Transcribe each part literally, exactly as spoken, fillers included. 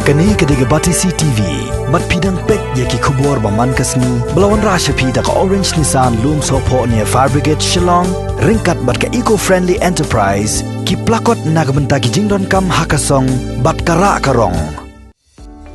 Kane ka dei ka Batesi T V. Bad phi dang peit ïa ki khubor ba man ka sngi ba la wanrah sha phi da ka Orange Nissan Lumsohphoh near Fire Brigade Shillong, ryngkat bad ka Eco Friendly Enterprise, ki plakot na ka bynta ki jingdonkam ha ka song bad ka rah ka rong.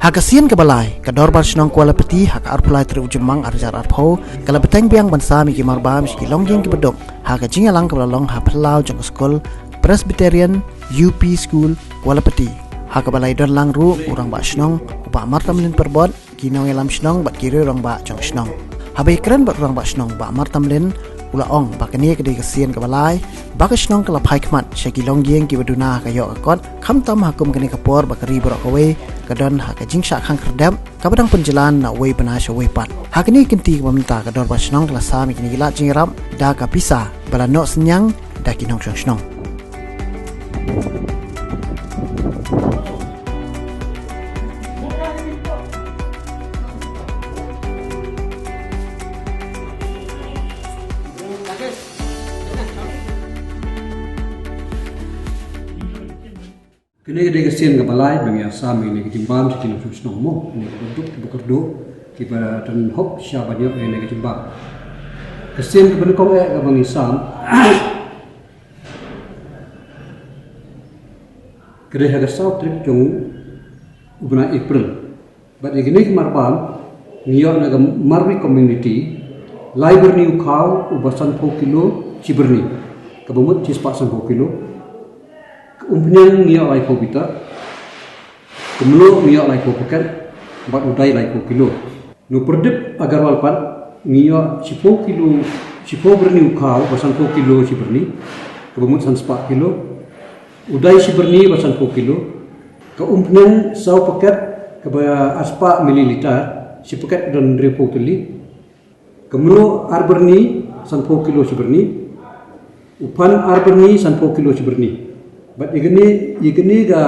Ha ka sien kaba lai, ka Dorbar Shnong Kualapati ha ka arphew lai tarik u Jymmang ar hajar arphew ka la bteng biang ban sam ïa ki marbam sha ki longïing kiba duk ha ka jingïalang kaba la long ha phyllaw jong ka skul Presbyterian U P School Kualapati, ha kaba la ïadon lang ruh u Rangbah Shnong u Bah Martamlin Pyrbot, ki nongïalam shnong bad ki riew rangbah jong shnong. Haba ïakren bad u Rangbah Shnong Bah Martamlin, u la ong ba kane ka dei ka sien kaba lai ba ka shnong ka la phai khmat sha ki longïing kiba duna ha ka ïoh ka kot, khamtam ha kum kane ka por ba ka ri baroh kawei ka don ha ka jingshah khang khyrdep kaba dang pynjlan na uwei bnai sha uwei pat. Ha kane ka kynti kaba mynta, ka Dorbar Shnong ka la sam ïa kine ki lad jingïarap da ka pisa ba la noh synñiang da ki nongshong shnong. Kane ka dei ka sien kaba lai ba ngi ïa sam ïa kine ki jingbam sha ki nongshong shnong mo, kine kiba duk kiba kyrduh, kiba don hok sha ban ïoh ïa kine ki jingbam. Ka sien kaba nyngkong eh kaba ngi sam ka dei ha ka saw tarik jong u bnai April. Bad ïa kine ki marbam ngi ïoh na ka Marwei community, lai byrni u khaw uba sanphew kilo shi byrni, kaba mut shispah sanphew kilo. Ka umphniang ngi ïoh laiphew bitar, ka mluh ngi ïoh laiphew paket, bad u dai laiphew kilo. Na u Pradip Agarwal pat ngi ïoh shiphew kilo, shiphew byrni u khaw uba sanphew kilo shi byrni, kaba mut sanspah kilo. U dai shi byrni ba sanphew kilo, ka umphniang saw paket kaba arspah mililiter, shi paket don hynriewphew tylli, ka mluh ar byrni sanphew kilo shi byrni, u phan ar byrni sanphew kilo shi byrni. Bad ïa kane, ïa kane ka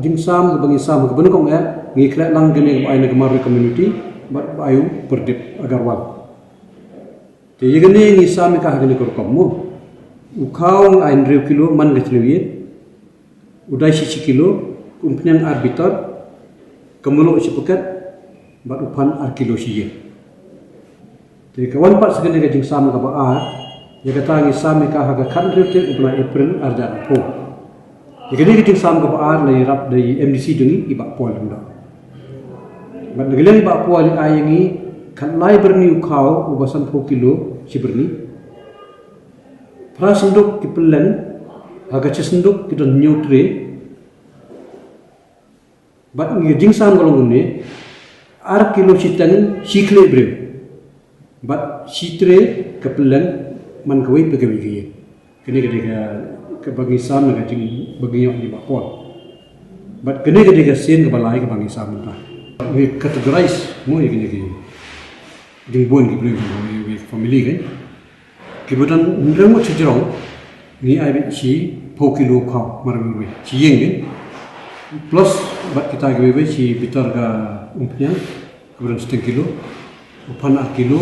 jingsam kaba ngi sam kaba nyngkong eh, ngi khleh lang kane kaba ai na ka Marwei community, bad ba ai u Pradip Agarwal. Te ïa kane ngi sam ïa ka ha kane ka rukom mo. U khaw ngi ai hynriew kilo man ka jylliew ïing. U dai shi shi kilo, ka umphniang ar bitar, ka mluh shi paket, bad u phan ar kilo shi ïing. Te ka wan pat sa kane ka jingsam kaba ar, ïa kata ngi sam ïa ka ha ka khathynriew tarik u bnai April ar hajar arphew. Ïa kane ka jingsam kaba ar la ïarap da i M D C jong ngi i Bah Paul Lyngdoh. Bad na ka liang i Bah Paul i ai ïa ngi khatlai byrni u khaw uba sanphew kilo shi byrni. Phra synduk ki pylleng, ha ka shi synduk ki don hynñiew tray. Bad ngi ka jingsam ka long kumne, ar kilo shiteng shi khlieh briew. Bad shi tray ka pylleng man kawei pa kawei ka ïing. Kane ka dei ka, kaba ngi sam na ka jing, ba ngi ïoh na i Bah Paul. Bad kane ka dei ka sien kaba lai kaba ngi sam mynta. Ngi categorize mo ïa kine ki jingbun ki briew, ki family kan. Kiba don hynriew ngut shajrong, ngi ai beit shiphew kilo khaw marwei marwei, shi ïing kan. Plus bad kita kiwei wei, shi bitar ka umphniang kaba don shiteng kilo, u phan ar kilo,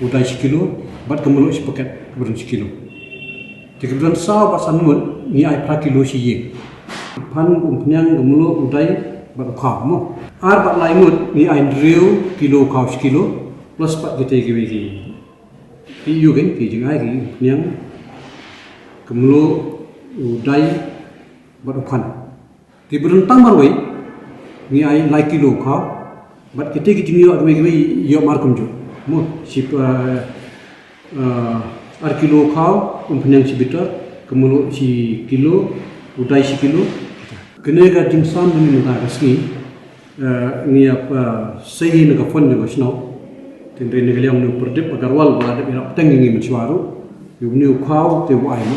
u dai shi kilo, bad ka mluh shi paket kaba don shi kilo. Te kiba don saw bad san ngut ngi ai phra kilo shi ïing. U phan, umphniang, ka mluh, u dai bad u khaw mo. Ar bad lai ngut ngi ai hynriew kilo khaw shi kilo, plus bad kita kiwei ki Ki ïoh kein ki jingai ki umphniang, ka mluh, u dai bad u phan. Kiba don tang marwei ngi ai lai kilo khaw. Bad kita ki jingïoh kiwei kiwei ïoh mar kumjuh. Mo shi, eh, eh, ar kilo khaw, umphniang shi bitar, ka mluh shi kilo, u dai shi kilo. Kane ka jingsam ngi mynta ka sngi. Eh, ngi ïa, eh, sei na ka fund jong ka shnong. Te hynrei na ka liang une u Pradip Agarwal ba la dep ïarap teng ïa ngi mynshuwa ruh. Ïa une u khaw te u ai mo.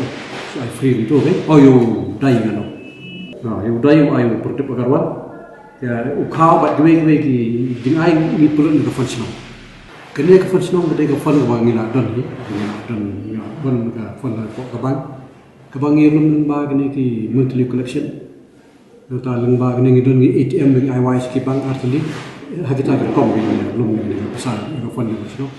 U ai free ruh to, eh. Oh, ïa u dai nga no. Ah, ïa u dai u ai u Pradip Agarwal. Ïa u khaw bad kiwei kiwei ki jingai ngi pynlut na ka fund shnong. Kane ka fund shnong ka dei ka fund kaba ngi la don hi. Ngi la don, ngi la don ka fund hapoh ka bank. Kaba ngi lum lyngba kane ki monthly collection. Nangta lyngba kane ngi don ngi A T M ba ngi ai wai sha ki bank ar tylli. Ha kita ki rukom ngi lum ngi pisa ngi fund ngi shnong.